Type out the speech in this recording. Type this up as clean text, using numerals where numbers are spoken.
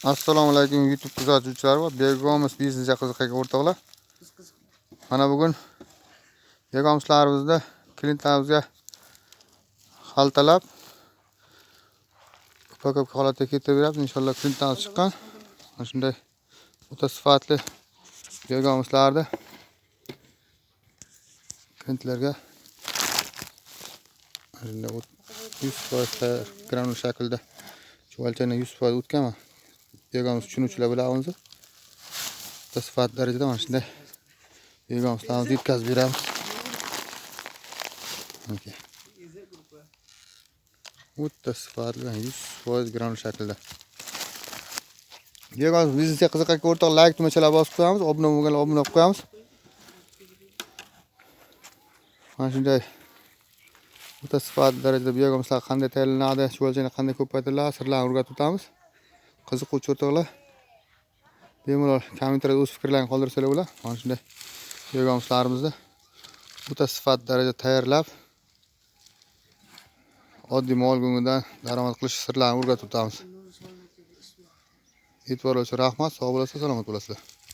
Assalomu alaykum YouTube kuzatuvchilari va Begomuz biznesga qiziqgan o'rtoqlar. Mana bugun Begomuzlarimizni klientlarimizga xaltalab упаковка holatga keltirib beryapmiz. Inshaalloh klientlarimiz chiqqan. Mana shunday o'ta sifatli Begomuzlarni klientlarga mana shunday 100% granul shaklda chuvalchani 100% o'tganman. Begomuz tushunuvchilar bilamiz. O'ta sifatli darajada mana shunday begomuzlarimizni yetkazib beramiz. Okey. O'ta sifatli 100% granul shaklda. Begomuz biznesga qiziqqan o'rtoq like tugmachalar bosib qo'yamiz, obuna bo'lganlar obuna qilib qo'yamiz. Mana shunday o'ta sifatli darajada begomuzlar qanday tayyorlanadi, chuvalchani qanday ko'paytiriladi, sirlarini o'rgatib o'tamiz. Qiziquvchi o'rtoqlar bemalol kommentariyada o'z fikrlarini qoldirsalar bo'ladi. Mana shunday begomuzlarimizni o'ta sifatli darajada tayyorlab oddiy mol go'ngidan daromad qilish sirlarini o'rgatib o'tamiz. E'tiborlar uchun rahmat, sog' bo'lasizlar, salomat bo'lasizlar.